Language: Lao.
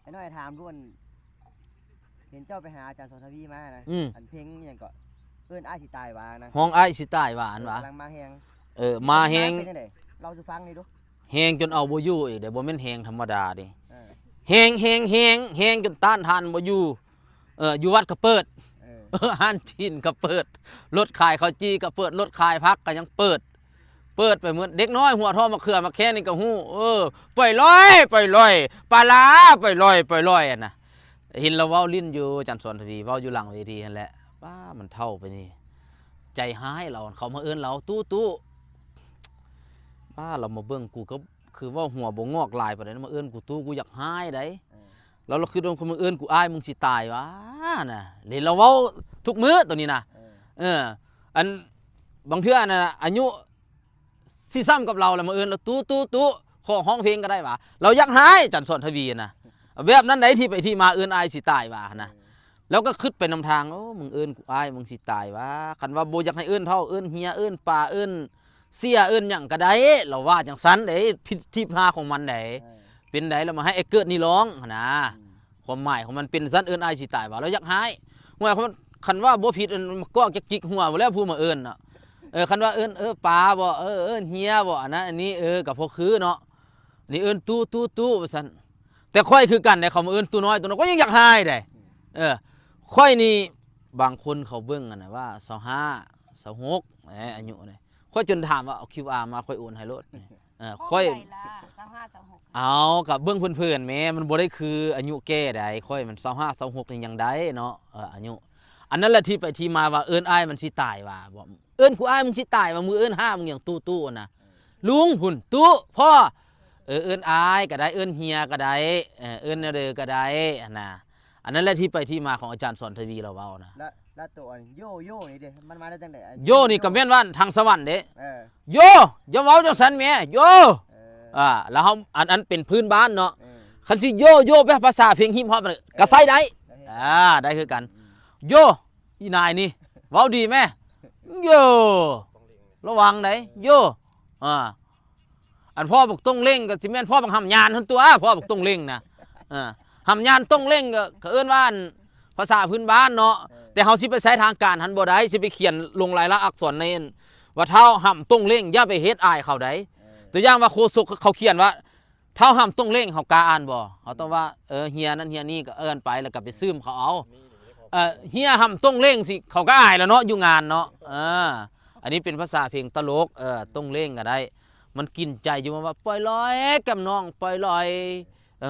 ອ້າຍນ້ອຍຖາມດ້ວນ ເຫັນເຈົ້າໄປຫາອາຈານສອນທະວີມານະ ອືມ ອັນເພງອີ່ຫຍັງເກາະ ເອີ້ນອ້າຍຊິຕາຍວ່ານະ ຮ້ອງອ້າຍຊິຕາຍວ່າອັນວ່າ ເອີ ກຳລັງມາແຮງ ເອີ ມາແຮງ ເປັນຈັ່ງໃດ ເລົ່າສູ່ຟັງນີ້ດູ ແຮງຈົນເອົາບໍ່ຢູ່ອີກເດ້ ບໍ່ແມ່ນແຮງທຳມະດາເດ້ ເອີ ແຮງ ແຮງ ແຮງ ແຮງຈົນຕ້ານທານບໍ່ຢູ່ ເອີ ຢູ່ວັດກໍເປີດ ເອີ ຮ້ານຊີ້ນກໍເປີດ ລົດຂາຍເຂົ້າຈີ່ກໍເປີດ ລົດຂາຍຜັກກໍຍັງເປີດ ເປີດໄປໝົດ ເດັກນ້ອຍຫົວທໍ່ໝາກເຂືອໝາກແຄນນີ້ກໍຮູ້ ເອີ ປ່ອຍລອຍ ປ່ອຍລອຍ ປາຫຼາ ປ່ອຍລອຍ ປ່ອຍລອຍ ຫັ້ນນະ ເຫັນລາວເວົ້າຫຼິ້ນຢູ່ ອາຈານສອນທະວີ ເວົ້າຢູ່ຫຼັງເວທີຫັ້ນແຫຼະ ປ້າ ມັນເຖົ້າໄປນີ້ ໃຈຮ້າຍລາວ ເຂົາມາເອີ້ນລາວ ຕູ້ ຕູ້ ປ້າ ລາວມາເບິ່ງກູກໍຄືເວົ້າຫົວບໍ່ງອກຫຼາຍປານໃດ ມາເອີ້ນກູຕູ້ ກູຢາກຮ້າຍໃດ ເອີ ລາວ ລາວຄິດວ່າ ມຶງເອີ້ນກູອ້າຍ ມຶງຊິຕາຍຫວານະ ເຫັນລາວເວົ້າທຸກມື້ໂຕນີ້ນະ ເອີ ເອີ ອັນ ບາງເທື່ອນະ ອາຍຸຊິຊ່ຳກັບລາວ ລະມາເອີ້ນລາວ ຕູ້ ຕູ້ ຕູ້ ຂໍຮ້ອງເພງກໍໄດ້ຫວາ ລາວຢາກຮ້າຍ ອາຈານສອນທະວີນະ ແບບນັ້ນໃດ ທີ່ໄປທີ່ມາເອີ້ນອ້າຍຊິຕາຍຫວາຫັ້ນນະ ເອີ ລາວກໍຄິດໄປນຳທາງ ໂອ້ ມຶງເອີ້ນກູອ້າຍ ມຶງຊິຕາຍຫວາ ຄັນວ່າບໍ່ຢາກໃຫ້ເອີ້ນເຖົ້າ ເອີ້ນເຮຍ ເອີ້ນປ້າ ເອີ້ນເສຍ ເອີ້ນຫຍັງກໍໄດ້ ລາວວ່າຈັ່ງຊັ້ນເດ້ ຜິດທີ່ພາຂອງມັນໃດ ເອີ ເປັນໃດ ລະມາໃຫ້ອ້າຍເກີດນີ້ຮ້ອງຫັ້ນນະ ອືມ ຄວາມໝາຍຂອງມັນເປັນຊັ້ນ ເອີ້ນອ້າຍຊິຕາຍຫວາ ລາວຢາກຮ້າຍ ຫ້ວຍ ຄັນວ່າບໍ່ຜິດ ອັນ ມາກອກຈັກຈິກຫົວບໍ່ແລ້ວ ຜູ້ມາເອີ້ນເນາະ ເອີ ຄັນວ່າເອີ້ນ ເອີ ປ້າບໍ່ ເອີ ເອີ້ນເຮຍບໍ່ ອັນນັ້ນອັນນີ້ ເອີ ກໍພໍຄືເນາະ ນີ້ເອີ້ນຕູ້ ຕູ້ ຕູ້ ວ່າຊັ້ນ ແຕ່ຂ້ອຍຄືກັນເດ້ ເຂົາມາເອີ້ນຕູ້ນ້ອຍ ຕູ້ນ້ອຍ ຂ້ອຍຍັງຢາກຮ້າຍເດ້ ເອີ ຂ້ອຍນີ້ ບາງຄົນເຂົາເບິ່ງຫັ້ນນະວ່າ ຊາວຫ້າ ຊາວຫົກ ເອີ ອາຍຸນີ້ ຂ້ອຍຈົນຖາມວ່າ ເອົາຄິວອາມາ ຂ້ອຍໂອນໃຫ້ໂລດ ເອີ ຂ້ອຍ ຊາວຫ້າ ຊາວຫົກ ເອົາ ກໍເບິ່ງເຜິນໆແມ້ ມັນບໍ່ໄດ້ຄືອາຍຸແກ່ໃດ ຂ້ອຍມັນຊາວຫ້າ ຊາວຫົກນີ້ຍັງໄດ້ເນາະ ເອີ ອາຍຸ ອັນນັ້ນແຫຼະທີ່ໄປທີ່ມາວ່າເອີ້ນອ້າຍມັນຊິຕາຍວ່າ ເອີ້ນກູອ້າຍ ມຶງຊິຕາຍວ່າ ມຶງເອີ້ນຫ້າ ມຶງຫຍັງຕູ້ຕູ້ຫັ້ນນະ ລຸງພຸ້ນ ຕູ້ ພໍ່ ເອີ ເອີ້ນອ້າຍກໍໄດ້ ເອີ້ນເຮຍກໍໄດ້ ເອີ ເອີ້ນແນວໃດກໍໄດ້ຫັ້ນນະ ອັນນັ້ນແຫຼະທີ່ໄປທີ່ມາຂອງອາຈານສອນທະວີລາວເວົ້ານະ ແລ້ວ ແລ້ວໂຕອັນໂຢໂຢນີ້ເດ້ ມັນມາໄດ້ຈັ່ງໃດ ໂຢນີ້ກໍແມ່ນວ່າທາງສະຫວັນເດ້ ເອີ ໂຢ ຢ່າເວົ້າຈັ່ງຊັ້ນແມ້ ໂຢ ເອີ ອ່າ ແລ້ວເຮົາ ອັນ ອັນເປັນພື້ນບ້ານເນາະ ເອີ ຄັນຊິໂຢໂຢແບບພາສາເພງຮິບຮອບ ເອີ ກໍໃຊ້ໄດ້ ເອີ ອ່າ ໄດ້ຄືກັນ ອືມ ໂຢ ອີນາຍນີ້ ເວົ້າດີແມ້ ໂຢ ລະວັງໄດ໋ ໂຢ ອ່າ ອັນພໍ່ບັກຕົງເຫຼັ້ງກໍຊິແມ່ນພໍ່ບັກຫຳຍານຫັ້ນຕົວະ ພໍ່ບັກຕົງເຫຼັ້ງນະ ເອີ ຫຳຍານຕົງເຫຼັ້ງກໍ ກໍເອີ້ນວ່າ ອັນ ພາສາພື້ນບ້ານເນາະ ເອີ ແຕ່ເຮົາຊິໄປໃຊ້ທາງການຫັ້ນບໍ່ໄດ້ ຊິໄປຂຽນລົງລາຍລັກອັກສອນໃນ ອັນ ວ່າທ້າວຫຳຕົງເຫຼັ້ງ ຢ່າໄປເຮັດອາຍເຂົາໄດ໋ ເອີ ຕົວຢ່າງວ່າໂຄສົກເຂົາຂຽນວ່າ ທ້າວຫຳຕົງເຫຼັ້ງ ເຮົາກ້າອ່ານບໍ່? ເຮົາຕ້ອງວ່າ ເອີ ເຮຍນັ້ນເຮຍນີ້ ກໍເອີ້ນໄປ ແລ້ວກໍໄປຊືມເຂົາເອົາ ເອີ ເຮຍຫຳຕົງເຫຼັ້ງຊິ ເຂົາກໍອາຍແລ້ວເນາະ ຢູ່ງານເນາະ ເອີ ອັນນີ້ເປັນພາສາເພງຕະຫຼົກ ເອີ ຕົງເຫຼັ້ງກໍໄດ້ ມັນກິນໃຈຢູ່ ວ່າປ່ອຍລອຍ ກຳນ້ອງ ປ່ອຍລອຍ ເອີ